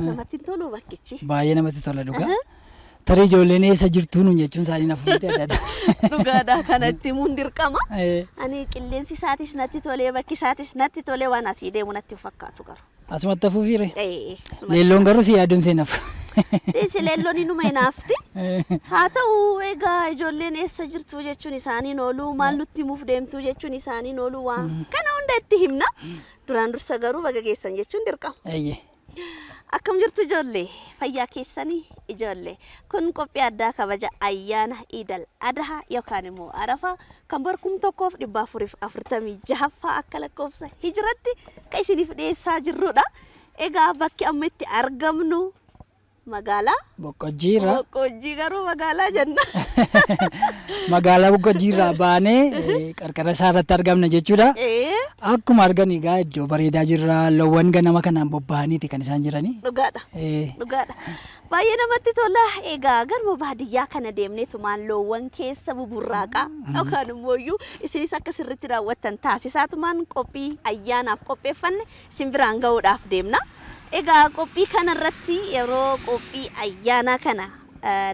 Namatti hin toluu bakkichi? Baay'ee namatti tola dhugaa. Tarii ijoolleen eessa jirtuu nuun jechuun isaanii naaf miti adda adda. Dhugaadha kanatti himuun dirqama. Eh. Ani qilleensi isaatis natti tolee bakki isaatis natti tolee waan asii deemu natti hin fakkaatu garuu. Asumatti hafuufiire. Eh, asumatti. Leelloon garuu si yaaduun seenaaf. Dhiisi leelloon inuma hinaafti. Haa ta'u egaa ijoolleen eessa jirtu jechuun isaaniin ooluu maal nutti himuuf deemtu jechuun isaaniin ooluu waan kana hunda itti himna. Duraan dursa garuu baga geessan jechuun dirqama. Eeyyee. Akkam jirtu ijoollee? Fayyaa keessanii ijoollee. Kun qophii addaa kabaja ayyaana Iidal Adhaa yookaan immoo Arafaa kan bara 1446ffaa akka lakkoofsa hijiratti kan isiniif dhiyeessaa jirrudha. Egaa bakki amma itti argamnu magaalaa Boqqojjii irraa. Boqqojjii garuu magaalaa jenna. Magaalaa Boqqojjii irraa baanee qarqara isaa irratti argamna jechuudha. Akkuma argan egaa iddoo bareedaa jirra. Loowwan ganama kanaan bobba'aniiti kan isaan jiranii. Dhugaadha. Dhugaadha. Baay'ee namatti tola. Egaa garuma baadiyyaa kana deemneetumaan loowwan keessa buburraaqaa yookaan immoo iyyuu isinis akka sirriitti daawwattan taasisaatumaan qophii ayyaanaaf qopheeffanne isin biraan ga'uudhaaf deemna. Egaa qophii kana irratti yeroo qophii ayyaanaa kana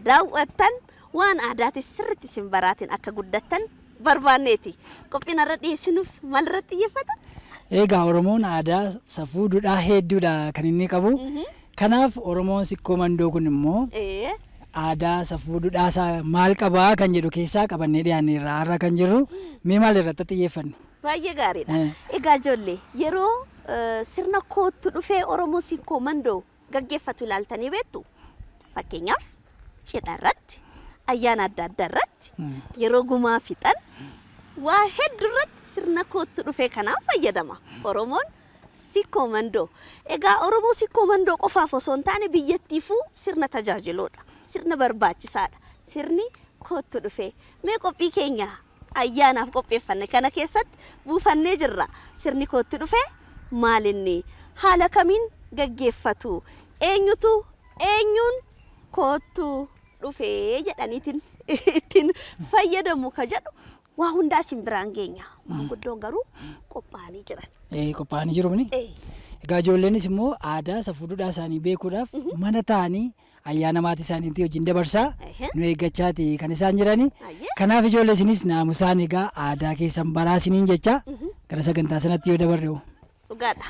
daawwattan waan aadaatis sirriitti isin baraatiin akka guddattan barbaanneeti. Qophiin har'a dhiyeessinuuf maal irratti xiyyeeffata? Egaa Oromoon aadaa, safuu, dudhaa hedduudha kan inni qabu. Kanaaf Oromoon Sikkoo Mandoo kun immoo aadaa, safuu, dudhaa isaa maal qabaa kan jedhu keessaa qabannee dhiyaanneerra har'a kan jirru. Mee maal irratti xiyyeeffannu? Baay'ee gaariidha. Egaa ijoollee yeroo sirna koottu dhufee Oromoo Sikkoo Mandoo gaggeeffatu ilaaltanii beektu? Fakkeenyaaf cidha irratti, ayyaana adda addaa irratti, yeroo gumaa fixan waa hedduu irratti sirna koottu dhufee kanaan fayyadama. Oromoon Sikkoo Mandoo. Egaa Oromoo Sikkoo Mandoo qofaaf osoo hin taane biyyattiifuu sirna tajaajiluudha. Sirna barbaachisaadha. Sirni koottu dhufee. Mee qophii keenya ayyaanaaf qopheeffanne kana keessatti buufannee jirra. Sirni koottu dhufee maalinni? Haala kamiin gaggeeffatu? Eenyutu eenyuun koottu dhufee jedhaniitiin ittiin fayyadamu ka jedhu waa hundaa isin biraan geenya. Maanguddoon garuu qophaa'anii jiran. Qophaa'anii jiru mini. Egaa ijoolleenis immoo aadaa safuu duudhaa isaanii beekuudhaaf mana taa'anii ayyaana maatii isaaniitii wajjin dabarsaa nu eeggachaati kan isaan jirani. Kanaaf ijoollee isinis naamusaan egaa aadaa keessan baraa isiniin jecha gara sagantaa sanatti yoo dabarre hoo? Dhugaadha.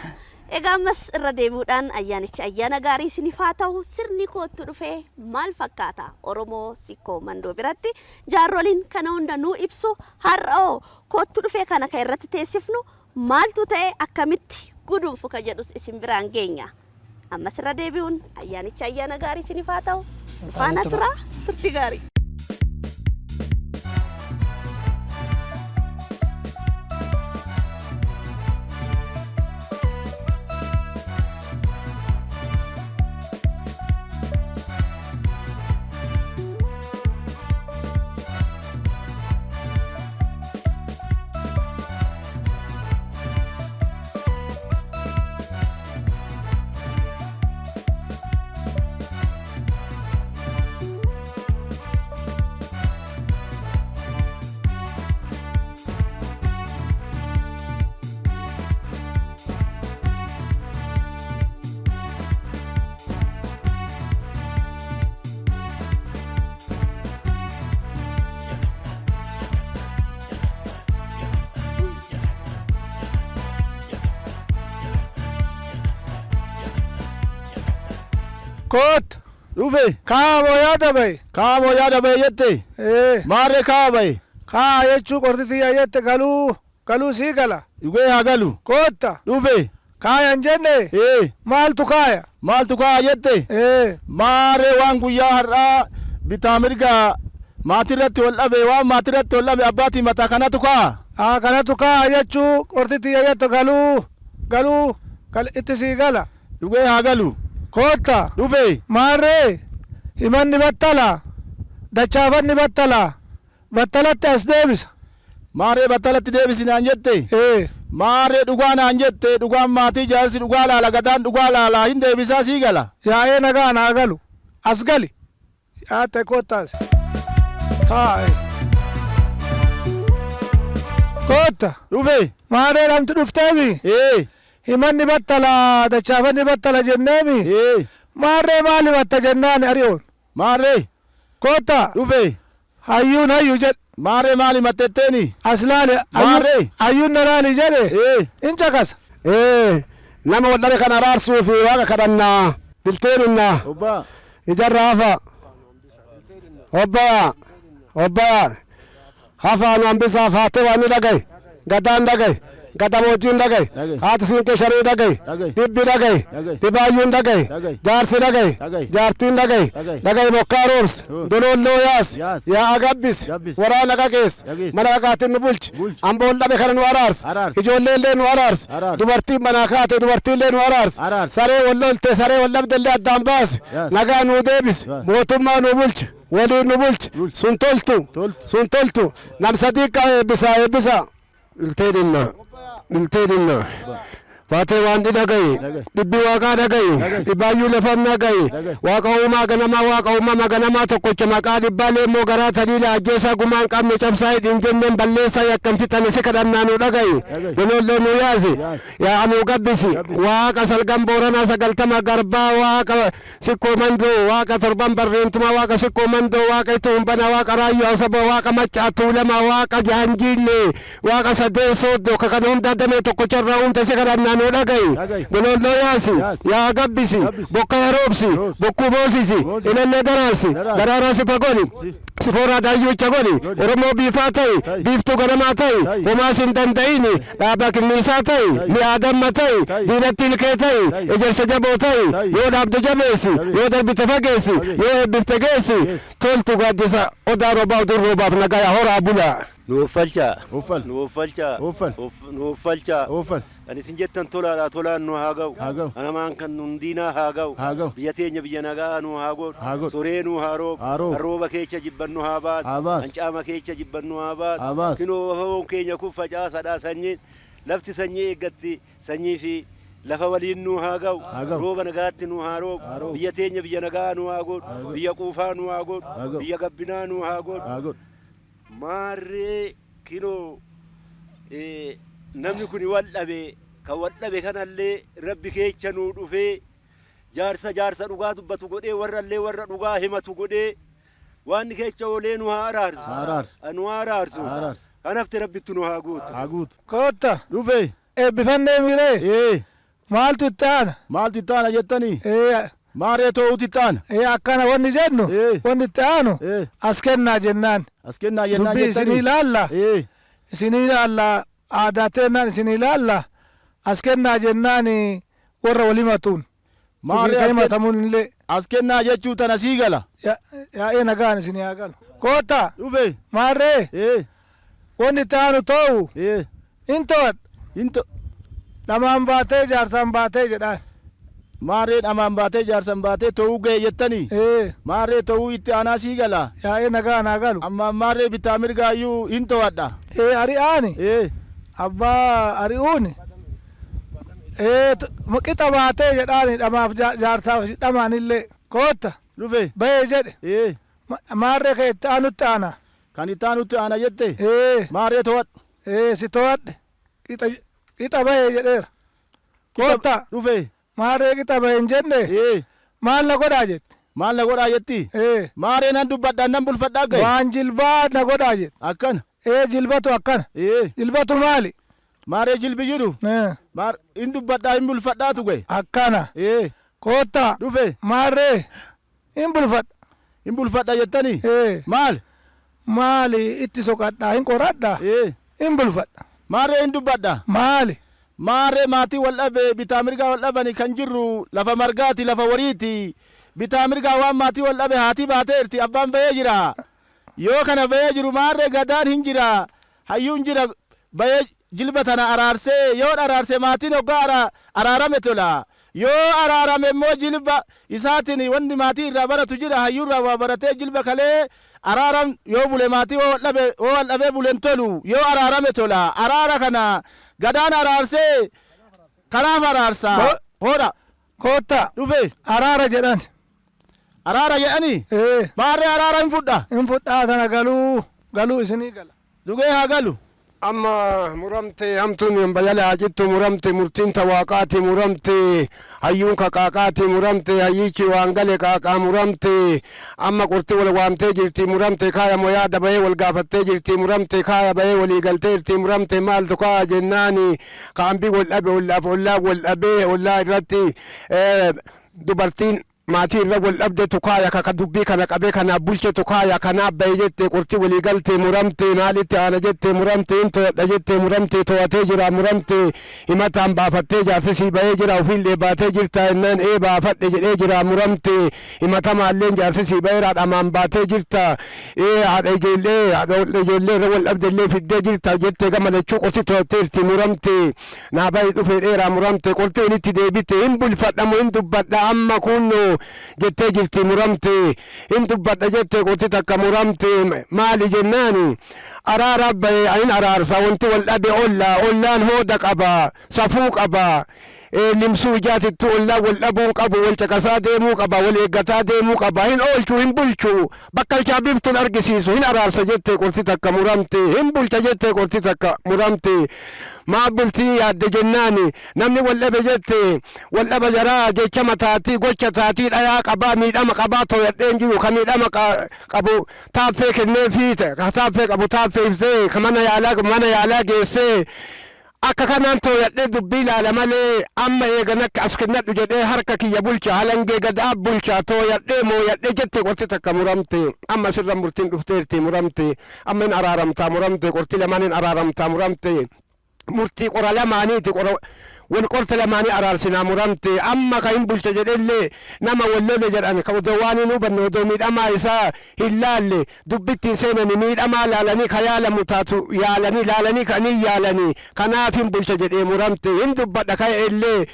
Egaa ammas irra deebi'uudhaan ayyaanichi ayyaana gaarii isiniif haa ta'u. Sirni koottu dhufee maal fakkaata? Oromoo Sikkoo Mandoo biratti jaarroliin kana hunda nuu ibsu. Har'a hoo koottu dhufee kana kan irratti teessifnu maaltu ta'e akkamitti guduunfu ka jedhus isin biraan geenya. Ammas irra deebi'uun ayyaanichi ayyaana gaarii isiniif haa ta'u. Faana turaa turtii gaarii. Koot. Dhufe. Kaa yaada bahe. Kaamoo yaada bahe jette. Ee. Maarree kaa bahe. Kaa jechuu qorti tiyya jette galuu galuu sii gala. Dhugee haa galu. Kootta. Dhufe. Kaaya hin jenne. Ee. Maaltu kaaya? Maaltu kaaya jette? Ee. Maarree waan guyyaa har'aa bitaa mirga maatirratti wal dhabe waan maatirratti wal dhabe abbaatii mataa kanatu kaa. Haa kanatu kaaya jechuu qorti tiyya jette galuu galuu gal itti sii gala. Dhugee haa galu. Kootta. Dhufe. Maarree himanni battala dachaafanni battala battalatti as deebisa. Maarree battalatti deebisi naan jette. Ee. Maarree dhugaa naan jette dhugaan maatii jaarsi dhugaa laala gadaan dhugaa laala hin deebisaa sii gala. Yaa'ee nagaa naa galu. As gali. Yaatte koottaas. Taa'e. Kootta. Dhufe. Maarree dhamti dhufteemi. Ee. Himanni battala dachaafanni battala jenneemi. Ee. Maarree maali matta jennaan ari'oon. Maarree. Koottaa. Dhufe. Hayyuun hayyu jedhe. Maarree maali mattetteeni? As laali. Maarree. Hayyuun na laali jedhe. Ee. In caqasa. Ee, nama wal dhabe kana araarsuu fi waaqa kadhannaa. Bilteeninna. Obbaa. Ijarra hafa. Obbaa. Obbaa. Hafaa nu hambisaaf haatee waan ni dhagaye. Gadaan dhagaye. Gadamoojiin dhagaye. Dhagaye. Haati siinqee shanii dhagaye. Dhagaye. Dhibbi dhagaye. Dhagaye. Dhibaayyuun dhagaye. Dhagaye. Jaarsi dhagaye. Dhagaye. Jaartiin dhagaye. Dhagaye. Dhagaye bokkaa roobsi. Roobsi. Doloolloo yaas. Yaas. Yaa'a gabbis. Gabbis. Waraana qaqees. Qaqees. Mana qaqaatiin nu bulchi. Bulchi. Amboon dhabe kana nu araarsi. Araarsi. Ijoollee illee nu araarsi. Araarsi. Dubartiin manaa kaate dubartiin illee nu araarsi. Araarsi. Saree wal lolte saree wal dhabde illee addaan baase. Yaas. Nagaa nuu deebisi. Yaas. Mootummaa nuu bulchi. Waliin nu bulchi. Bulchi. Sun toltu. Toltu. Sun toltu. Nam sadii qaba eebbisaa eebbisaa. Ilteeninna. Ilteeninna. Faatee waan dhagaye. Dhagaye. Dhibbi waaqaa dhagaye. Dhagaye. Dhibbaayyuu lafan dhagaye. Dhagaye. Waaqa uumaa ganamaa waaqa uumama ganamaa tokkocha maqaa dhibbaa leemmoo garaa taliila ajjeesaa gumaa hin qabne cabsaa hidhiin jenneen balleessaa yakkan fixane si kadhannaa nu dhagaye. Dhagaye. Doloolloo nu yaase. Yaase. Yaa anuu gabbisi. Gabbisi. Waaqa salgan booranaa 90 garbaa waaqa sikkoo mandoo waaqa torban barreentuma waaqa sikkoo mandoo waaqa itti humbana waaqa raayyaa saba waaqa maccaa tuulamaa waaqa jaanjiillee waaqa sadeen sooddoo ka kan hunda damee tokkocharraa uumte si kadhannaa nu dhagaye. Dhagaye. Doloolloo yaasi. Yaasi. Yaa gabbisi. Gabbisi. Bokka roobsi. Roobsi. Bokkuu boosisi. Boosisi. Ilallee daraarsi. Daraarsi. Daraaraa sifa godhi. Si. Sifooraa daayyuucha godhi. Godhi. Oromoo biifaa ta'i. Ta'i. Biiftuu ganamaa ta'i. Ta'i. Homaas hin danda'ini. Dhaaba kinniisaa ta'i. Ta'i. Mi'aa damma ta'i. Ta'i. Diinatti ilkee ta'i. Ta'i. Ejersa jaboo ta'i. Ta'i. Yoo dhaabde jabeessi. Jabeessi. Yoo darbite fageessi. Fageessi. Yoo eebbifte geessi. Geessi. Toltu gaaddisa odaa roobaa udur roobaaf nagaya horaa bulaa. Nu uffalchaa. Uffal. Nu uffalchaa. Uffal. Nu uffalchaa. Uffal. Kan isin jettan tolaadha tolaan nu haa ga'u. Haa ga'u. Anamaan kan nun diinaa haa ga'u. Haa ga'u. Biyya teenya biyya nagaa nu haa godhu. Haa godhu. Soree nu haa roobu. Haa roobu. Rooba keessa jibban nu haa baasu. Haa baasu. Hancaama keessa jibban nu haa baasu. Haa baasu. Kinoo afaboon keenya kun facaasadha sanyiin. Lafti sanyii eeggatti sanyii fi lafa waliin nu haa ga'u. Haa ga'u. Rooba nagaatti nu haa roobu. Haa roobu. Biyya teenya biyya nagaa nu haa godhu. Haa godhu. Biyya quufaa nu haa godhu. Haa ga'u. Biyya gabbinaa nu haa godhu. Haa godhu. Maarree kinoo namni kun wal dhabe kan wal dhabe kanallee rabbi keessa nuu dhufee jaarsa jaarsa dhugaa dubbatu godhee warrallee warra dhugaa himatu godhee waan keessa oolee nu haa araarsu. Haa araarsu. Nu haa araarsu. Haa araarsu. Kanafte rabbitti nu haa guutu. Haa guutu. Kootta. Dhufe. Eebbifannee miiree. Ee. Maaltu itti aana? Maaltu itti aana jettanii? Ee. Maarree too'uutu itti aana. Ee akkana wanni jennu. Ee. Wanni itti aanu. Ee. As kennaa jennaan. As kennaa jennaan Dubbii jettanii? isinii laalla. Ee. Isinii laalla aadaa teennaan isinii laalla. As kennaa jennaan warra wal himatuun. Maarree Dubbii as kenn- himatamuun illee. As kennaa jechuu tana sii gala. Yaa'ee nagaan isinii haa galu. Kootta. Dhufe. Maarree. Ee. Wanni itti aanu too'u. Ee. Hin to'adha. Hin to- Dhamaan baatee jaarsaan baatee jedhaan. Maarree dhamaan baatee jaarsan baatee too'uu ga'e jettanii? Ee. Maarree too'uu itti aanaa sii gala. Yaa'ee nagaan haa galu. Amma maarree bitaa mirgaayyuu hin to'adha. Ee ari'aani. Ee. Abbaa ari'uuni. Ee qixa baatee jedhaani dhamaaf jaarsaaf dhamaanillee. Kootta. Dhufe. Bahee jedhe. Ee. Maarree kan itti aanutti aana. Kan itti aanutti aana jette? Ee. Maarree to'adhu. Ee si to'adhe. Qixa bahee jedheera. Kootta. Dhufe. Maarree qixa bahee hin jenne. Ee. Maal na godhaa jette? Maal na godhaa jetti? Ee. Maarree nan dubbadha nan bulfadhaa gahe. Waan jilbaa na godhaa jette. Akkana. Ee jilbatu akkana. Ee. Jilbatu maali? Maarree jilbi jiru. Ee. Maar hin dubbadhaa hin bulfadhaatu gahe. Akkana. Ee. Kootta. Dhufe. Maarree hin bulfadha. Hin bulfadha jettanii? Ee. Maal? Maali itti soqadhaa hin qoradhaa? Ee. Hin bulfadha. Maarree hin dubbadha. Maali? Maarree maatii wal dhabe bitaa mirgaa wal dhabani kan jirru lafa margaati lafa wariiti. Bitaa mirgaa waan maatii wal dhabe haati baateerti abbaan bahee jira. Yoo kana bahee jiru maarree gadaan hin jira. Hayyuun jira bahee jilba tana araarsee yoo araarsee maatiin hoggaa araarame tola. Yoo araarame immoo jilba isaatiin wanti maatii irraa baratu jira hayyuu irraa waa baratee jilba kalee araaram yoo bule maatii wal dhabee buleen tolu yoo araarame tola. Araara kana gadaan araarsee kanaaf araarsa. Hoodha. Kootta. Dhufe. Araara jedhan. Araara jedhanii? Ee. Maarree araara hin fudha. Hin fudhaa tana galuu galuu isinii gala. Dhugee haa galu. Amma muramte hamtuun bayala jettu muramte murtiin tawaaqaati muramte hayyuun kaqaaqaati muramte hayyichi waan gale qaaqaa muramte amma qorti wal waamtee jirti muramte kaaya moyaa dabayee wal gaafattee jirti muramte kaaya bayee walii galtee jirti muramte maaltu kaaya jennaani kaambii wal dhabe ollaaf ollaa wal dhabee ollaa irratti dubartiin maatii irra wal dhabdetu kaaya kaka dubbii kana qabee kanaaf bulchetu kaaya kanaaf bahe jette qorti walii galtee muramte maalitti aana jette muramte hin to'adha jette muramte to'atee jira muramte himataan baafattee jaarsisii bahee jira ofiillee baatee jirta jennaan ee baafadhe jedhee jira muramte himatamaalleen jaarsisii baheera dhamaan baatee jirta ee haadha ijoollee haadha ijoollee irra wal dhabdellee fiddee jirta jette gama lachuu qorti to'atteerti muramte naa bahe dhufee dheeraa muramte qorti walitti deebite hin bulfadhamu hin dubbadha amma kunno jettee jirti muramte hin dubbadha jette qorti takka muramte maali jennaani araara bahe hin araarsa wanti wal dhabe ollaa ollaan hooda qaba safuu qaba limsuu ijaatittu ollaa wal dhabuun qabu wal caqasaa deemuu qaba wal eeggataa deemuu qaba hin oolchu hin bulchu bakkalchaa biiftuun argisiisu hin araarsa jette qorti takka muramte hin bulcha jette qorti takka muramte maa bultii yaadde jennaani namni wal dhabe jette wal dhaba jaraa jecha mataatii gocha taatii dhayaa qabaa miidhama qabaa tooyadheen jiru ka miidhama qabu taaffee kenneefii ka taaffee qabu taaffee ibsee ka mana yaalaa mana yaalaa geessee akka kanaan tooyadhee dubbii ilaala malee amma eegan akka as kennadhu jedhee harka kiyya bulcha halangee gadaa bulcha tooyadhee mooyadhee jette qorti takka muramte amma sirra murtiin dhufteerti muramte amma hin araaramtaa muramte qorti lamaan hin araaramtaa muramte murtii qora lamaaniiti qora wal qorta lamaanii araarsinaa muramte amma ka hin bulcha jedhellee nama wal lole jedhan ka odoo waan hin hubanne odoo miidhamaa isaa hin laalle dubbittiin seenani miidhamaa laalanii ka yaalamu taatu yaalanii laalanii ka'anii yaalanii kanaaf hin bulcha jedhee muramte hin dubbadha ka'e illee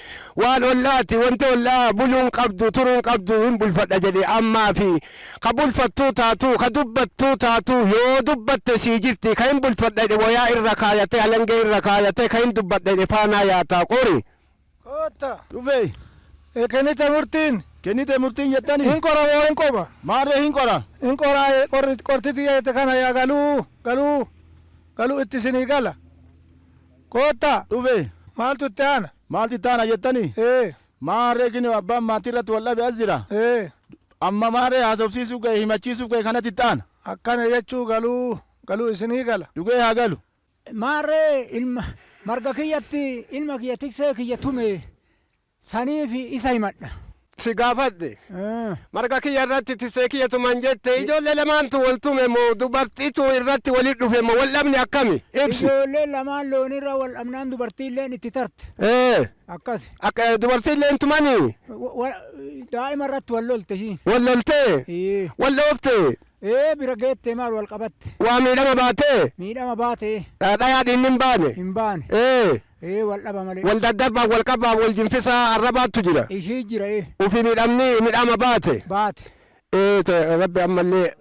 waan ollaati wanti ollaa buluun qabdu turuun qabdu hin bulfadha jedhe ammaa fi ka bulfattuu taatu ka dubbattuu taatu yoo dubbatte sii jirti ka hin bulfadha jedhe wayaa irra kaayate halangee irra kaayate ka hin dubbadha jedhe faanaa yaataa qori. Kootta. Dhufee. Kennite murtiin. Kennite murtiin jettani. Hin qora moo hin qoba? Maarree hin qora. Hin qora qortiti jette kana yaa galuu galuu galuu itti isinii gala. Kootta. Dhufee. Maaltu itti aana? Maaltu itti aana jettani? Maarree kini abbaan maatii irratti wal dhabe as jira. Amma maarree haasofsiisuuf ga'e himachiisuuf ga'e kanatti itti aana. Akkana jechuu galuu galuu isinii gala. Dhugee haa galu. Maarree ilma marga kiyyatti ilma kiyya tiksee kiyya tume saniif isa himadha. Si gaafadhe. Marga kiyya irratti tiksee kiyya tuman jette ijoollee lamaantu wal tume moo dubartiitu irratti walit dhufe moo wal dhabni akkami? Ibsi. Ijoollee lamaan loonirra wal dhabnaan dubartiilleen itti tarte. Akkas. Akka dubartiilleen tumanii? Daa'ima irratti wal lolte ishiin. Wal loltee? Wal dhoofte? Bira geettee maal wal qabatte? Waa miidhama baatee? Miidhama baatee. Dhayaa dhiinni hin baane? Hin baane. Wal dhaba malee. Wal daddarbaa wal qabaa wal jinfisaa arrabaattu jira. Ishii jira. Ufi miidhamni miidhama baate. Baate. Rabbi ammallee.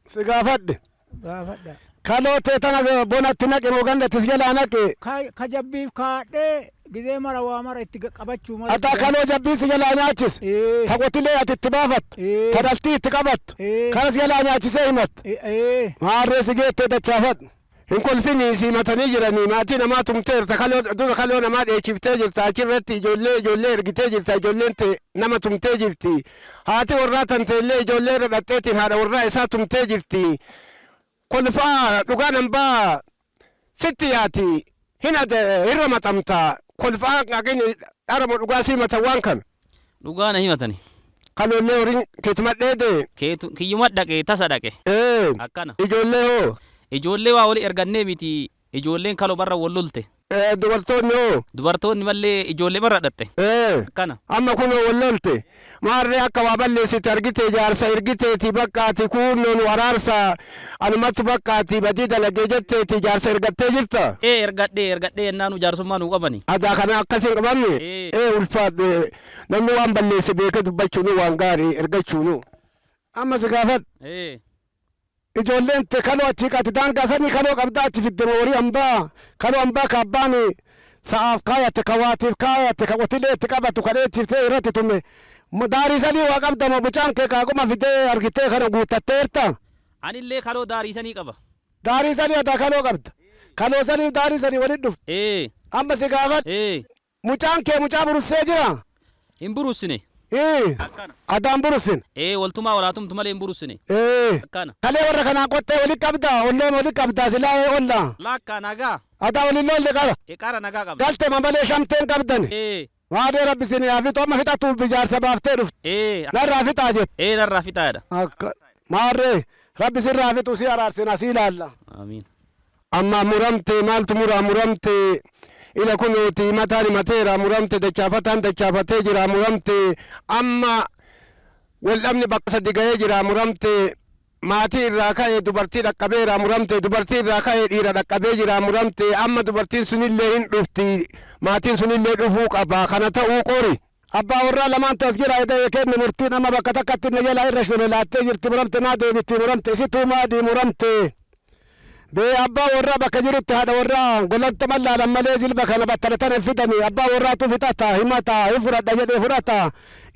Si gaafadhe. Gaafadha. Kaloo tee tana bonatti naqe moo gandatti si jalaa naqe? Ka jabbiif kaadhee gizee mara waa mara itti qabachuu malee. Ata kaloo jabbii si jalaa nyaachise. Ta qotilee ati itti baafattu. Ta dhaltii itti qabattu. Kana si jalaa nyaachisee himatta. Maarree si geettee dachaafadhu. Hin kolfini simatanii jiranii maatii namaa tumteerta kaloo dura kaloo namaa dheechiftee jirta achirratti ijoollee ijoollee ergitee jirta ijoolleen te nama tumtee jirti haati warraa tanteellee ijoollee irra dhaqxeetiin haadha warraa isaa tumtee jirti kolfaa dhugaan hambaa sitti yaati hin hin ramaxamta kolfaa haqini dharamo dhugaa simatan waan kana. Dhugaa na himatani. Kaloollee horiin keetuma dheede. Keetu kiyyuma dhaqe tasa dhaqe. Akkana. Ijoollee hoo? Ijoollee waa wali ergannee miti ijoolleen kaloo barra wal lolte. Dubartoonni hoo? Dubartoonni mallee ijoollee barra dhatte. Akkana. Amma kunoo wal lolte. Maarree akka waa balleessite argite jaarsa ergiteeti bakkaati kunnoo nu araarsa anumatu bakkaati badii dalagee jetteeti jaarsa ergattee jirta. Ergadhee ergadhee yennaa nu jaarsummaa nu qabani. Adaa kana akkas hin qabamne. Ulfaadhe namni waan balleesse beekee dubbachuun waan gaarii ergachuun. Amma si gaafadhu. Ijoolleen te kaloo achii qaati daangaa sanii kaloo qabdaa achi fidde moo horii hambaa kaloo hambaa ka abbaan sa'aaf kaayate ka waatiif kaayate ka qotilee itti qabatu ka dheechiftee irratti tume daarii sanii waa qabda moo mucaan kee kaaquma fidee argitee kana guuttatteerta. Anillee kaloo daarii sanii qaba. Daarii sanii adaa kaloo qabda. Kaloo saniif daarii sanii walitti dhufte. Ee. Amma si gaafadhu. Ee. Mucaan kee mucaa burussee jira? Hin burussine. Ee. Adaan burussin. Ee, waltumaa walaatumtu malee hin burussine. Ee. Akkana. Kalee warra kanaan qottee walitti qabda, olloon walitti qabda silaa olla. Lakka nagaa. Adaa waliin lolle qaba. Ee, qara nagaa qabna. Galte malee shamteen qabdan. Ee. Waadee rabbi isin haa fixu, amma fixatuuf ijaarsa baaftee dhufte. Ee. Narraa fixaa jette. Ee, narraa fixaa jedha. Akka maarree rabbi sirraa fixu, si araarsin asii ilaalla. Amiin. Amma muramte, maaltu muraa muramte? Ila kunuuti mataan himateera muramte, dachaafataan dachaafatee jira muramte. Amma waldhabni bakka sadi ga'ee jira muramte. Maatii irraa ka'ee dubartii dhaqqabeera muramte, dubartii irraa ka'ee dhiira dhaqqabee jira muramte. Amma dubartiin sunillee hin dhufti, maatiin sunillee dhufuu qaba, kana ta'uu qori. Abbaa warraa lamaantu as jira jedhee kenne murtiin, amma bakka takkatti na jala irra shololaattee jirti muramte, naa deebitti muramte, isituu maadii muramte. Bee abbaa warraa bakka jirutti haadha warraa golanta mallaalan malee jilba kana battalatan hin fidani. Abbaa warraatu fixata, himata, hin fudhadha jedhee fudhata.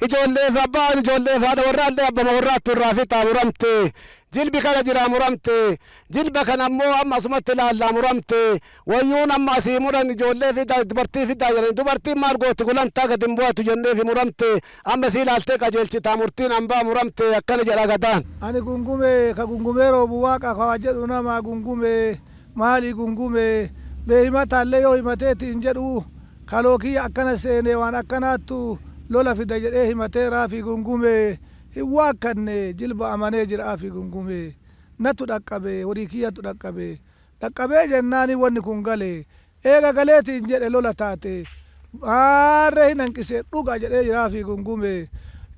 Ijoolleef abbaa, ijoolleef haadha warraallee abbama warraattu irraa fixa muramte. Jilbi kana jira muramte. Jilba kana ammoo amma asumatti ilaallaa muramte. Wayyuun amma asii muran, ijoollee fida, dubartii fida jedhani, dubartiin maal gooti, gulantaa gadi hin bu'atu jenneefi muramte. Amma sii ilaaltee qajeelchitaa murtiin hambaa muramte, akkana jedha gadaan. Ani gungume, ka gungumee roobu waaqa, ka jedhu nama gungume maali gungume bee himataallee yoo himateeti hin jedhu, kaloo kiyya akkana seene, waan akkanaattu lola fida jedhee himateeraa fi gungume hin waakkanne, jilba amanee jiraa fi gungume natu dhaqqabe, horii kiyyatu dhaqqabe. Dhaqqabee jennaani wanni kun gale, eega galeeti hin jedhe, lola taate, maarree hin hanqise, dhuga jedhee jiraa fi gungume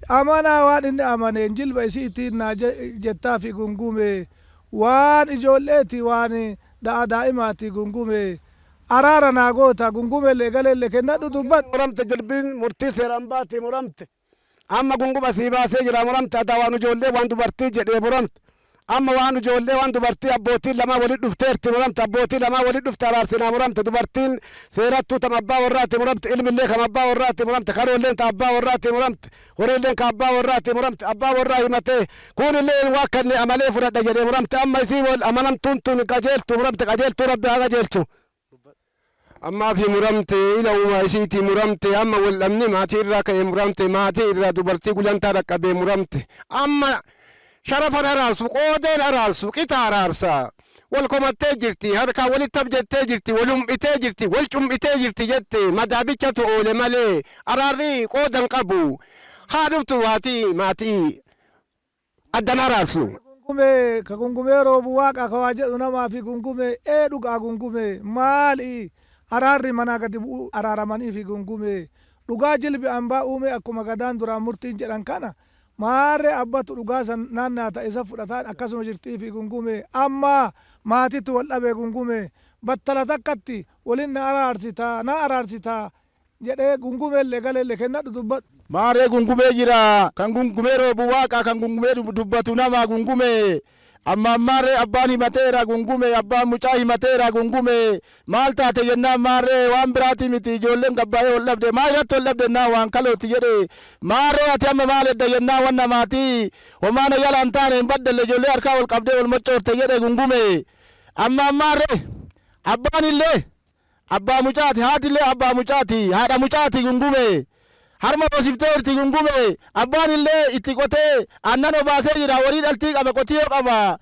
amanaa waan inni amaneen jilba isii ittiin naa jettaa fi gungume, waan ijoolleeti, waan da'a daa'imaati gungume, araara naa goota gungumellee galeellee kennadhu dubbadhu. Muramte, jilbiin murtii seeraan baati muramte. Amma gunguma sii baasee jira muramte, adaa waan ijoollee waan dubartii jedhee muramte. Amma waan ijoollee waan dubartii abbootiin lamaa walitti dhufteerti muramte, abbootii lamaa walitti dhufte araarsinaa muramte. Dubartiin seerattuu tam abbaa warraati muramte, ilmillee kam abbaa warraati muramte, karoolleen ta abbaa warraati muramte, horiilleen ka abbaa warraati muramte. Abbaa warraa himatee kunillee waakkanne amalee fudhadha jedhee muramte. Amma isii wal amanamtuun tun qajeeltu muramte, qajeeltuu rabbi haa qajeelchu. Ammaa fi muramte, ila uumaa isiitii muramte. Amma waldhabni maatii irraa ka'ee muramte, maatii irraa dubartii gulantaa dhaqqabee muramte. Amma sharafan araarsu, qoodeen araarsu, qixa araarsa. Wal komattee jirti, harkaan walitti abjettee jirti, walum'itee jirti, wal cum'itee jirti jette, madaabichatu oole malee araarri qoodan qabu. Haa dhuftu waatii maatii addan araarsu. Gungume, ka gungumee roobu waaqa, ka waa jedhu namaa fi gungume ee dhugaa gungume maali araarri manaa gadi bu'u araaramanii fi gungume dhugaa jilbi ambaa uume, akkuma gadaan duraan murtiin jedhan kana maarree abbatu dhugaa san naannaa ta'e isa fudhataan akkasuma jirtii fi gungume. Amma maatitu wal dhabe gungume, battala takkatti walin na araarsitaa, na araarsitaa jedhee gungumeellee galeellee kennadhu dubbadhu. Maarree gungumee jira, kan gungumee roobu waaqa, kan gungumee dubbatu nama gungume. Amma ammaarree abbaan himateera gungume, abbaan mucaa himateera gungume. Maal taate jennaan, maarree waan biraati miti, ijoolleen gabbaa'ee wal dhabde. Maal irratti wal dhabde jennaan, waan kalooti jedhe. Maarree ati amma maal edda jennaan, waan namaati homaana yala hin taane hin baddelle, ijoollee harkaa wal qabdee wal mocoorte jedhe gungume. Amma ammaarree abbaan illee abbaa mucaati, haati illee abbaa mucaati, haadha mucaati gungume. Harma hoosifteerti gungume. Abbaan illee itti qotee aannan obaasee jira, horii dhaltii qaba, qotiyyoo qaba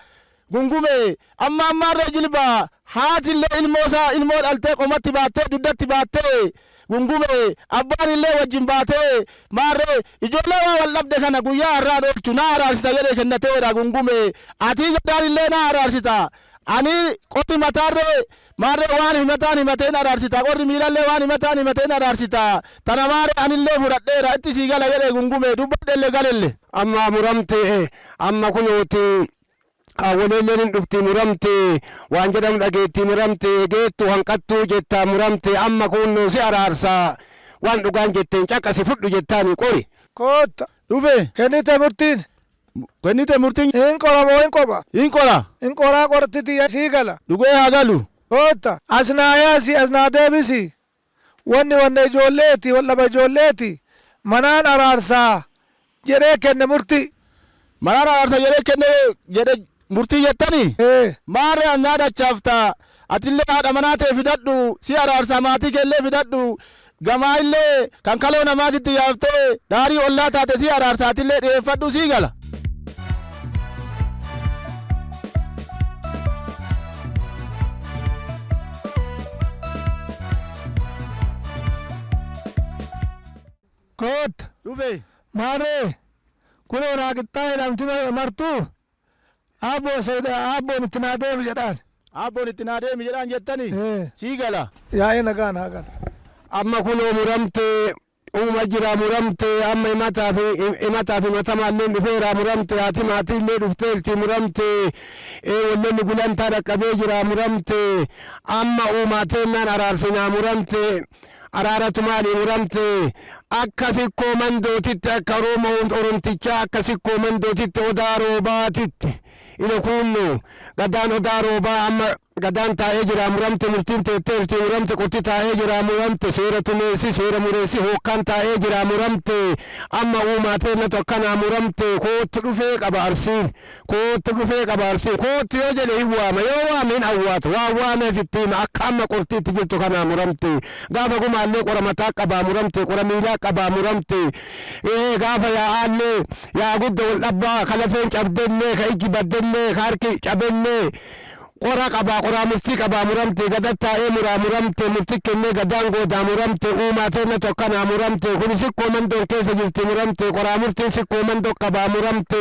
gungume. Amma ammaarree jilba haati illee ilmoo isaa, ilmoo dhaltee qomatti baattee dugdatti baattee gungume, abbaan illee wajjin baatee, maarree ijoollee waa wal dhabde kana guyyaa har'aa dhoolchu naa araarsita jedhee kennateera gungume. Atii gadaan illee naa araarsita, ani qorri mataarree maarree waan himataan himateen araarsita, qorri miilallee waan himataan himateen araarsita, tana maarree anillee fudhadheera, itti sii gala jedhee gungume dubbadhellee galelle. Amma muramte, amma kunuuti hawwaleelleen hin dhufti muramte, waan jedhamu dhageetti muramte, geettu hanqattuu jetta muramte. Amma kun si araarsa, waan dhugaan jetteen caqasi fudhu jettaani qori. Kootta. Dhufe. Kennite murtiin. Kennite murtiin. Hin qoramoo hin qoba? Hin qora. Hin qoraa, qortiti sii gala. Dhugee haa galu. Kootta. As naa yaasi, as naa deebisi. Wanni wanna ijoolleeti, wal dhaba ijoolleeti. Manaan araarsaa jedhee kenne murtii. Manaan araarsa jedhee kenne jedhe murtii jettanii? Ee. Maarree an nyaadachaafta. Atillee haadha manaa ta'e fidadhu, si araarsaa, maatii keellee fidadhu. Gamaa illee kan kaloo namaatitti yaaftee daarii ollaa taate si araarsaa, atillee dhiyeeffadhu, sii gala. Koot. Dhufe. Maarree, kunoo naa qixxaa'e jedhamti martuu aabboo aabboon itti naa deemi jedhaan. Aabboon itti naa deemi jedhaan jettani, sii gala. Yaa'ee nagaa naa gala. Amma kunoo muramte, uuma jira, muramte. Amma himataa fi himataa fi himatamaallee dhufeera, muramte. Haati maatiillee dhufteerti, muramte. Wallolli gulantaa dhaqqabee jira, muramte. Amma uumateennaan araarsinaa, muramte. Araaratu maali, muramte? Akka Sikkoo Mandootitti, akka Oromoo Oromtichaa, akka Sikkoo Mandootitti, Odaa Roobaatitti ino kunno gadaan Odaa Roobaa amma gadaan taa'ee jira, muramte. Murtiin teetteerti, muramte. Qorti taa'ee jira, muramte. Seera tumeessi, seera mureessi, hookkaan taa'ee jira, muramte. Amma uumateennatu akkanaa, muramte. Koottu dhufee qaba Arsiin, koottu dhufee qaba Arsiin. Koottu yoo jedhe hin waama, yoo waame hin awwaatu, waan waameef itti hima. Akka amma qortiitti jirtu kanaa, muramte. Gaafa gumaallee qora mataa qabaa, muramte. Qora miilaa qabaa, muramte. Gaafa yaa'aallee yaa gudda wal dhabbaa, ka lafeen cabdellee, ka ijji baddellee, ka harki cabellee qora qabaa, qoraa murtii qabaa, muramte. Gada taa'ee muraa, muramte. Murtii kennee gadaan goodaa, muramte. Uumaa teennatu akkanaa, muramte. Kun Sikkoo Mandoon keessa jirti, muramte. Qoraa murtiin Sikkoo Mandoo qabaa, muramte.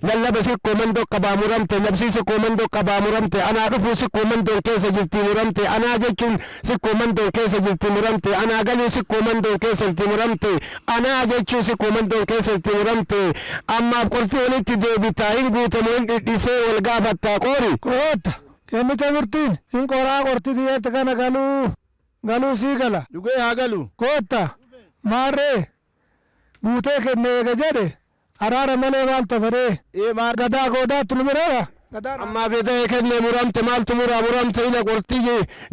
Lallaba Sikkoo Mandoo qabaa, muramte. Labsii Sikkoo Mandoo qabaa, muramte. Anaa dhufuu Sikkoo Mandoon keessa jirti, muramte. Anaa jechuun Sikkoo Mandoon keessa jirti, muramte. Anaa galuu Sikkoo Mandoon keessa jirti, muramte. Anaa jechuun Sikkoo Mandoon keessa jirti, muramte. Ammaaf qortii walitti deebitaa, hin guutamu, hin dhidhisee wal gaafattaa, qoori. Koota. Kennite murtiin hin qoraa, qorti xiyyeerti kana galuu galuu sii gala. Dhugee haa galu. Kootta. Maarree, guutee kenne eega jedhe, araara malee maal tofadhee. Ee maar. Gadaa goodaatti nu bireera. Ammaa fedhee kenne, muramte. Maaltu muraa, muramte? Ila qortii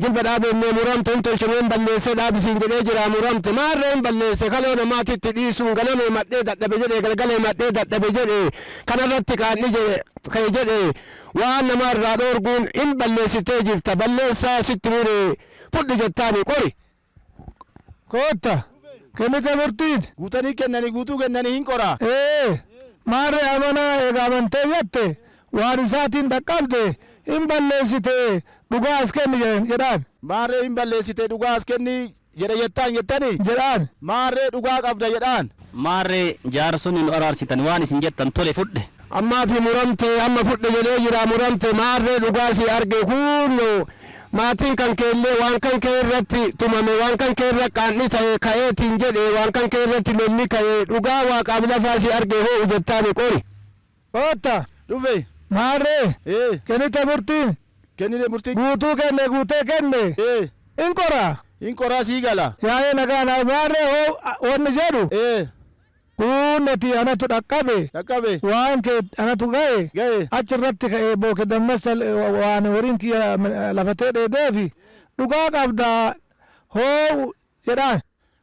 jilba dhaabenne, muramte. Hin tolchine, hin balleesse, dhaabisiin jedhee jira, muramte. Maarree, hin balleesse, kaloo namaatitti dhiisuun ganama himadhee dadhabe jedhe, galgala himadhee dadhabe jedhe, kanarratti qaanni jedhe ka'e jedhe, waan nama irraa dhoorguun hin balleessitee jirta, balleessaa sitti mure fudhu jettaani, qori. Kootta. Kennite murtiin. Guutanii kennanii, guutuu kennanii, hin qoraa. Ee maarree, amanaa eega amantee jette, waan isaatiin dhaqqabde, hin balleessite, dhugaa as kenni jedhaan. Maarree, hin balleessite, dhugaa as kenni jedhe jettaan jettani. Jedhaan. Maarree, dhugaa qabda jedhaan. Maarree, jaarsonni nu araarsitan waan isin jettan tole, fudhe. Ammaa fi muramte, amma fudhe jedhee jira, muramte. Maarree, dhugaa si arge, kunno maatiin kan keellee waan kan kee irratti tumame, waan kan kee irra qaanni ta'e ka'eetiin jedhe, waan kan kee irratti lolli ka'e, dhugaa waaqaaf lafaa si arge, hoo'u jettaani, qori. Kootta. Dhufe. Maarree. Ee. Kennite murtiin. Kennite murtii. Guutuu kenne, guutee kenne. Ee. Hin qoraa. Hin qoraa, sii gala. Yaa'ee nagaa naa. Maarree, hoo wanni jedhu. Ee. Kunnati anatu dhaqqabe. Dhaqqabe. Waan kee anatu ga'e. Ga'e. Achirratti ka'ee booke dammassa waan horiin kiyya lafatee dheedeefi dhugaa qabdaa, hoo'u jedhaan.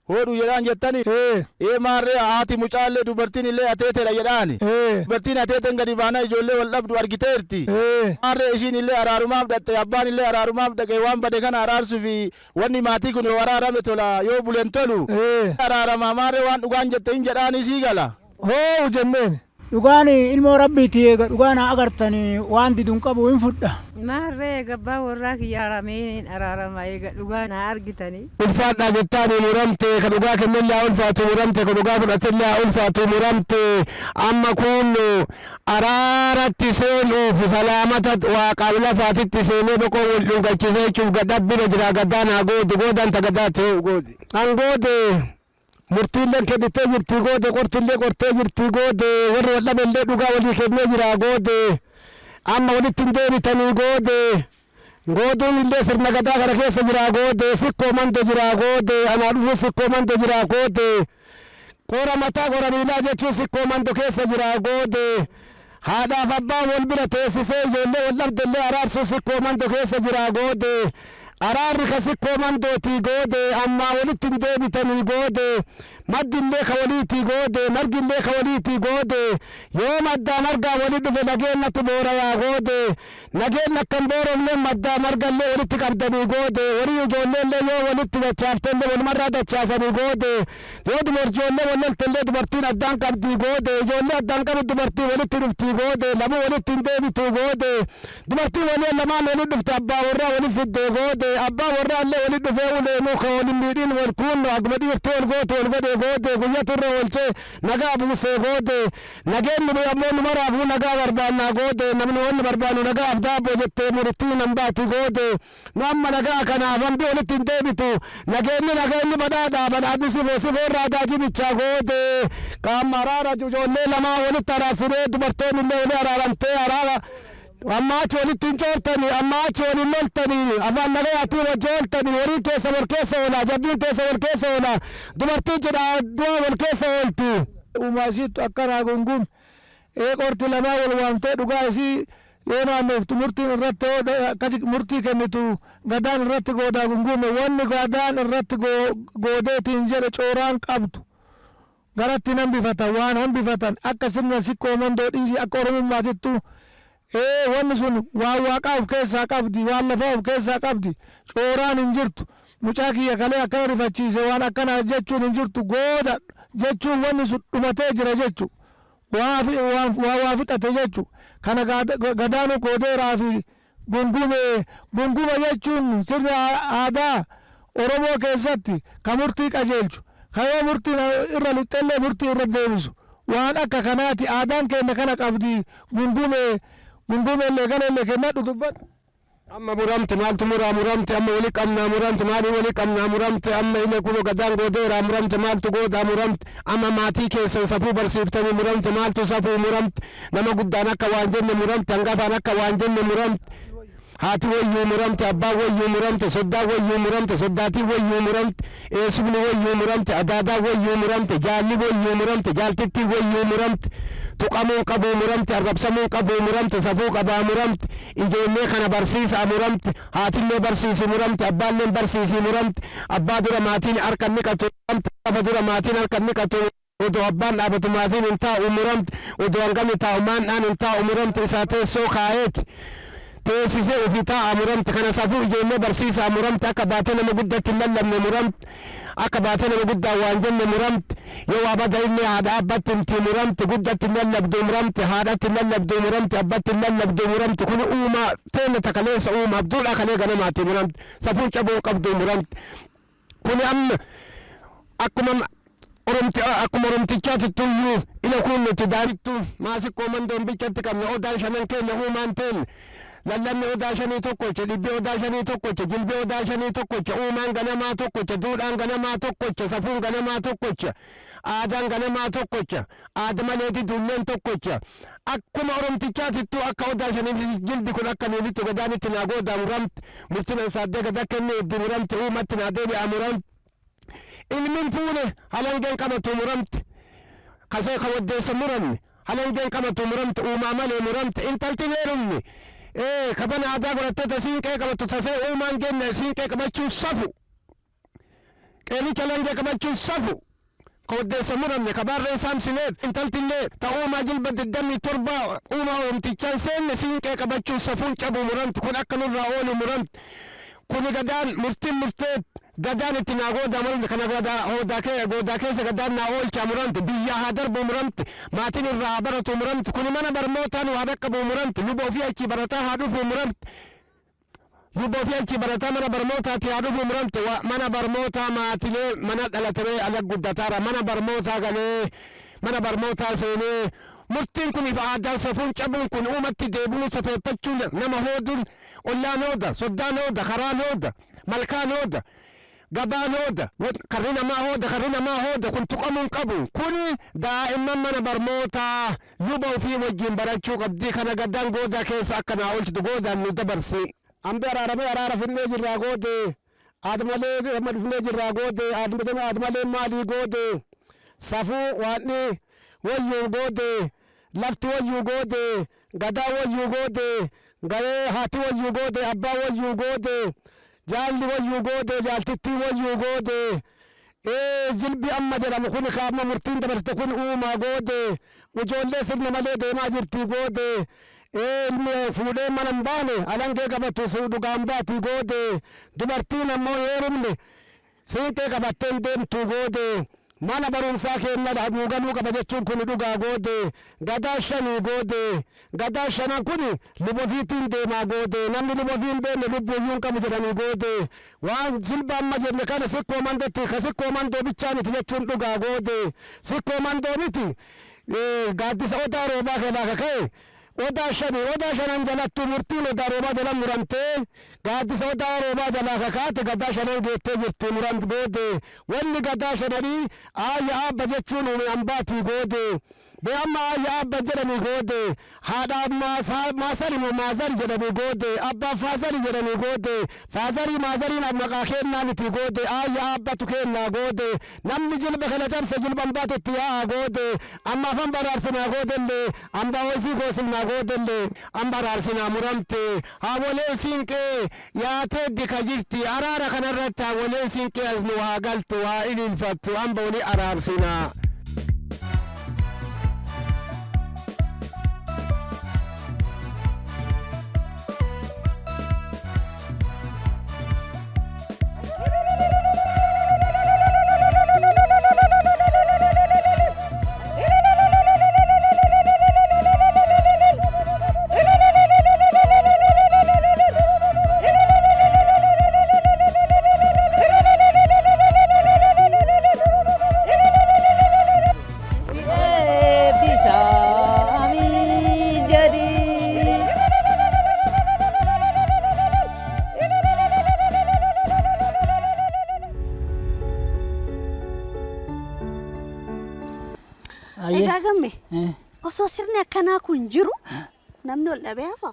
Hoodhu jedhaan jettani. Ee. Ee maarree, haati mucaallee dubartiin illee ateeteedha jedhaani. Ee. Dubartiin ateeteen gadi baanaa ijoollee wal dhabdu argiteerti. Ee. Maarree, ishiin illee araarumaaf dhaqxe, abbaan illee araarumaaf dhaqe, waan bade kana araarsuufi wanni maatii kun yoo araarame tola, yoo bulen tolu. Ee. Araaramaa, maarree, waan dhugaan jette hin jedhaanii, sii gala. Hoo'u jenneen. Dhugaan ilmoo rabbiiti, eega dhugaa naa agartan waan diduun qabu, hin fudha. Maarree, gabbaa warraa kiyya harameen araarama eega dhugaa naa argitanii. Ulfaadhaa jettaani, muramte. Ka dhugaa kennellee haa ulfaatu, muramte. Ka dhugaa fudhatellee haa ulfaatu, muramte. Amma kun araaratti seenuuf salaamata waaqaaf lafaatitti seenee boqoo wal dhungachisee jechuuf gadhabbina jira. Gadaan haa goodi, goodaan ta gadaatti hoo goodi. An goode, murtiilleen kennitee jirti, goode. Qortillee qortee jirti, goode. Warri wal dhabellee dhugaa walii kennee jira, goode. Amma walitti hin deebitanii, goode. Gooduun illee sirna gadaa kana keessa jira, goode. Sikkoo Mando jira, goode. Anaa dhufuu Sikkoo Mando jira, goode. Qora mataa, qora miilaa jechuun Sikkoo Mando keessa jira, goode. Haadhaaf abbaan wal bira teessisee ijoollee wal dhabdellee araarsuu Sikkoo Mando keessa jira, goode. Araarri ka Sikkoo Mandootii goode, ammaa walitti hin deebitanii goode. Maddillee ka waliitii goode, margillee ka waliitii goode. Yoo maddaa margaa wali dhufe nageennatu boorayaa goode. Nageenna akka hin boorofne maddaa margallee walitti qabdanii goode. Horii ijoolleellee yoo walitti dachaaftellee walumarraa dachaasanii goode. Yoo ijoollee wal loltellee dubartiin addaan qabdii goode. Ijoollee addaan qabu dubartii walitti dhuftii goode. Lamuu walitti hin deebituu goode. Dubartiin walii lamaan walitti dhufte abbaa warraa walitti fiddee goode. Abbaa warraa illee walitti dhufee uleenuu ka wal hin miidhin wal kuunnu akkuma dhiirtii wal gootu wal godhee goode. Guyyatu irra oolchee nagaa buusee goode. Nageenni bu'e ammoo nu maraafuu nagaa barbaannaa goode. Namni wanni barbaannu nagaaf daabboo jettee murtii nan baati goode. Nu amma nagaa kanaaf hambi walitti hin deebitu. Nageenni nageenni badhaadhaa badhaadhi sifoo sifoo irraa daajibichaa goode. Qaama araara ijoollee lamaa walitti araarsinee dubartoonni illee walii araaramtee araara amma achi walitti hin coortanii, amma achi waliin loltanii, afaan nagayaatiin wajji ooltanii, horiin keessa wal keessa oola, jabbiin keessa wal keessa oola, dubartiin cidha du'a wal keessa oolti. Uumaa isiittu akkanaa gungume. Ee, qorti lamaa wal waamtee dhugaa isii yoo naannoftu murtiin irratti akkasi murtii kennitu gadaan irratti goodaa gungume. Wanni gadaan irratti goodeetiin jedhe cooraan qabdu garatti hin hambifatan. Waan hambifatan akka sirna Sikkoo Mandoo dhiisii akka Oromummaatittu, ee, wanni sun waan waaqaa of keessaa qabdi, waan lafaa of keessaa qabdi. Cooraan hin jirtu. Mucaa kiyya kalee akkana rifachiise, waan akkanaa jechuun hin jirtu. Gooda jechuun wanni sun dhumatee jira jechu, waa waa fixate jechu. Kana gadaanu goodeeraa fi gungume. Gunguma jechuun sirna aadaa Oromoo keessatti ka murtii qajeelchu, ka yoo murtiin irra lixxellee murtii irra deebisu, waan akka kanaati. Aadaan keenya kana qabdi. Gungume, gungumellee galeellee kennadhu, dubbadhu. Amma muramte, maaltu muraa muramte? Amma wali qabnaa muramte, maalii wali qabnaa muramte? Amma ile kuno gadaan goodeeraa muramte, maaltu goodaa muramte? Amma maatii keessan safuu barsiiftanii muramte, maaltu safuu muramte? Nama guddaan akka waan jenne muramte, hangafaan akka waan jenne muramte. Haati wayyuu muramte, abbaan wayyuu muramte, soddaan wayyuu muramte, soddaatiin wayyuu muramte, eessumni wayyuu muramte, adaadaan wayyuu muramte, jaalli wayyuu muramte, jaaltittiin wayyuu muramte. Tuqamuun qabuu muramte, arrabsamuun qabuu muramte, safuu qabaa muramte. Ijoollee kana barsiisaa muramte, haatillee barsiisi muramte, abbaalleen barsiisii muramte. Abbaa dura maatiin harka niqatu muramte, lafa dura maatiin harka niqatu. Odoo abbaan dhaabatu maatiin hin taa'u muramte, odoo hangami taa'u maandhaan hin taa'u muramte. Isaa teessoo kaa'eeti teessisee ofii taa'a muramte. Kana safuu ijoollee barsiisaa muramte. Akka baatee nama guddatti hin lallabne muramte, akka baatee nama guddaa waan jenne muramte. Yoo waa bada illee haadha abbatti himti muramte. Guddatti hin lallabdu muramte, haadhatti hin lallabdu muramte, abbatti hin lallabdu muramte. Kun uumaa teenya takaleessa uumaaf duudhaa kalee ganamaati muramte. Safuun cabuun qabdu muramte. Kuni amma akkuma Oromti, akkuma Oromtichaatittu iyyuu ila kun nuti daarittu maasikkoo Mandoon bichatti qabna. Odaan shanan keenya uumaan teenya. Lallabni odaa shanii tokkocha, dhibbi odaa shanii tokkocha, jilbi odaa shanii tokkocha, uumaan ganamaa tokkocha, duudhaan ganamaa tokkocha, safuun ganamaa tokkocha, aadaan ganamaa tokkocha, aada malee diduulleen tokkocha. Akkuma Oromtichaatittuu akka odaa shanii jilbi kun akka nuulittu gadaanitti naa goodaa muramte. Murtiin ansaaddee gada kennee itti muramte, uumatti naa deebi'aa muramte. Ilmin fuune halangeen qabatu muramte. Kasee ka waddeessa muramne halangeen qabatu muramte, uumaa malee muramte. Intalti hin heerumne, ee, kabana aadaa godhattee ta siinqee qabatu tasee uumaan kenne siinqee qabachuun safu, qeericha halangee qabachuun safu. Ka waddeessa muramne, ka baarreen saamsineef, intaltillee ta uumaa jilba 27 uumaa Oromtichaan seenne siinqee qabachuun safuun cabu muramte. Kun akka nurraa oolu muramte. Kuni gadaan murtiin murtee gadaan itti naa goodaa muramte. Kana goodaa hoodaa kee goodaa keessa gadaan naa oolchaa muramte. Biyyaa haa darbuu muramte. Maatiin irraa haa baratu muramte. Kuni mana barnootaa nu haa dhaqqabuu muramte. Luba ofii achii barataa haa dhufuu muramte. Luba ofii achii barataa mana barnootaatti haa dhufuu muramte. Mana barnootaa maatilee mana dhalatamee ala guddataara mana barnootaa galee mana barnootaa seenee murtiin kun ifa aadaan safuun cabuun kun uumatti deebi'uun safeeffachuun nama hooduun ollaan hooda, soddaan hooda, karaan hooda, malkaan hooda, gabaan hooda, karri namaa hooda, karri namaa hooda. Kun tuqamuu hin qabu. Kuni daa'imman mana barnootaa luba ofii wajjin barachuu qabdi. Kana gadaan goodaa keessa akka naa oolchitu goodaan nu dabarsi. Ambi araaramee araara fidnee jirraa goode. Aadmalee amma dhufnee jirraa goode. Aadmalee maalii goode? Safuu waanni wayyuu goode, lafti wayyuu goode, gadaa wayyuu goode, garee haati wayyuu goode, abbaa wayyuu goode. Jaalli wayyuu goodee, jaaltittii wayyuu goodee. Ee, jilbi amma jedhamu kun, ka amma murtiin dabarsite kun uumaa goodee. Ijoollee sirna malee deemaa jirti goodee. Ee, ilmi fuudhee mana hin baane alangee qabatu si dhugaan baati goodee. Dubartiin ammoo heerumne siinqee qabattee hin deemtu goodee. Mana barumsaa keenya nuu galuu qaba jechuun kun dhugaa goodee. Gadaa shanii goodee. Gadaa shanan kun luba ofiitiin deemaa goodee. Namni luba ofii hin beekne lubbuuyyuu hin qabu jedhanii goodee. Waan jilba amma jenne kana Sikkoo Mandootti, ka Sikkoo Mandoo bichaa miti jechuun dhugaa goodee. Sikkoo Mandoo miti, gaaddisa Odaa Roobaa kanaa ka ka'e odaa shani. Odaa shanan jalattuu murtiin Odaa Roobaa jala muramtee, gaaddisa Odaa Roobaa jalaa kakaate gadaa shanan geettee jirti muram goodee. Wanni gadaa shananii aayya aabba jechuun uume ambaatii goodee. Bee amma aayya aabba jedhanii goodee. Haadha maasari moo maazari jedhanii goodee. Abbaa faazari jedhanii goodee. Faazarii maazariin maqaa kennaa miti goodee. Aayya aabbatu kennaa goodee. Namni jilba kana cabse jilba ambaatutti yaa'aa goodee. Amma afan baraarsinaa goodellee. Ambaa wayfii goosifnaa goodellee. Amba araarsinaa muramte. Haawwoleen siinqee yaatee dika jirti. Araara kanarratti haawwoleen siinqee as nu haa galtu, haa ililfattu. Amba wali araarsinaa. Eebbisamii jedhi. Egaa Gamme, osoo sirni akkanaa kun jiru namni ol dhabee hafa?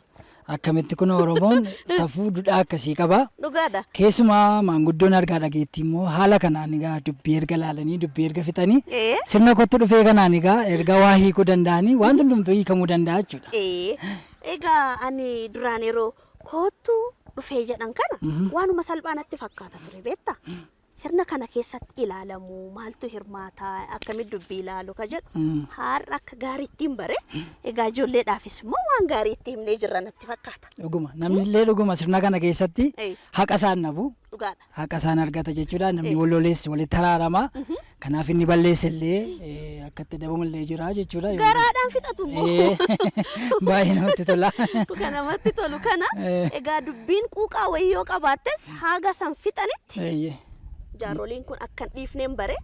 Akkamitti? Kun Oromoon safuu duudhaa akkasii qaba. Dhugaadha. Keessumaa maanguddoon argaa dhageettii immoo haala kanaan egaa dubbii erga laalanii, dubbii erga fixanii, sirna kottu dhufee kanaan egaa erga waa hiikuu danda'anii, waan hundumtuu hiikamuu danda'a jechuudha. Egaa ani duraan yeroo koottu dhufee jedhan kana waanuma salphaa natti fakkaata ture, beektaa? Sirna kana keessatti ilaalamu maaltu hirmaata, akkamitti dubbii ilaalu ka jedhu har'a akka gaariitti hin bare. Egaa ijoolleedhaafis immoo waan gaarii itti himnee jirra natti fakkaata. Dhuguma, namni illee dhuguma sirna kana keessatti haqa isaan dhabu. Haqa isaan argata jechuudha. Namni wal loleessi walitti araarama. Kanaaf inni balleesse illee akka itti adabamu illee jira jechuudha. Garaadhaan fixatu immoo. Baay'ee namatti tola. Kan namatti tolu kana. Egaa dubbiin quuqaa wayii yoo qabaattes haga san fixanitti jaaroliin kun akka hin dhiifneen bare.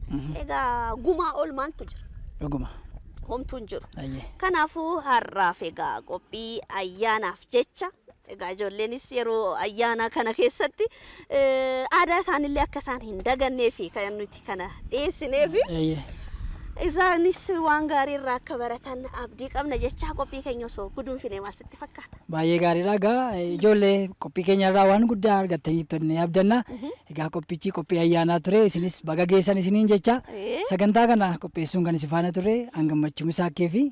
Egaa gumaa ol maaltu jira? Homtuu hin jiru. Kanaafuu har'aaf egaa qophii ayyaanaaf jecha, egaa ijoolleenis yeroo ayyaana kana keessatti aadaa isaanillee akka isaan hin dagannee fi kan nuti kana dhiyeessinee fi isaanis waan gaarii irraa akka baratan abdii qabna jechaa, qophii keenya osoo guduunfine maal sitti fakkaata? Baay'ee gaariidha. Egaa ijoollee, qophii keenya irraa waan guddaa argattanii jennee abdanna. Egaa qophichi qophii ayyaanaa ture. Isinis baga geessan isiniin jecha. Sagantaa kana qopheessuun kan isin faana ture an Gammachuu Misaakkee fi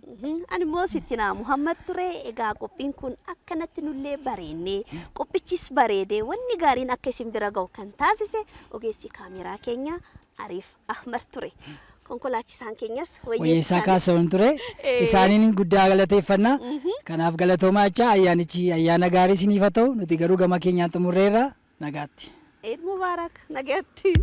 Ani immoo Sittinaa Muhammad ture. Egaa qophiin kun akkanatti nullee bareennee, qophichis bareedee, wanni gaariin akka isin bira ga'u kan taasise ogeessi kaameraa keenya Ariif Ahmad ture. Konkolaachisaan keenyas Wayyeessaa Kaasa'uun ture. Isaaniin guddaa galateeffanna. Kanaaf galatoomaa jecha, ayyaanichi ayyaana gaarii isiniif haa ta'u. Nuti garuu gama keenyaan xumurreerra, nagaatti. Eid Mubaarak, nagaatti.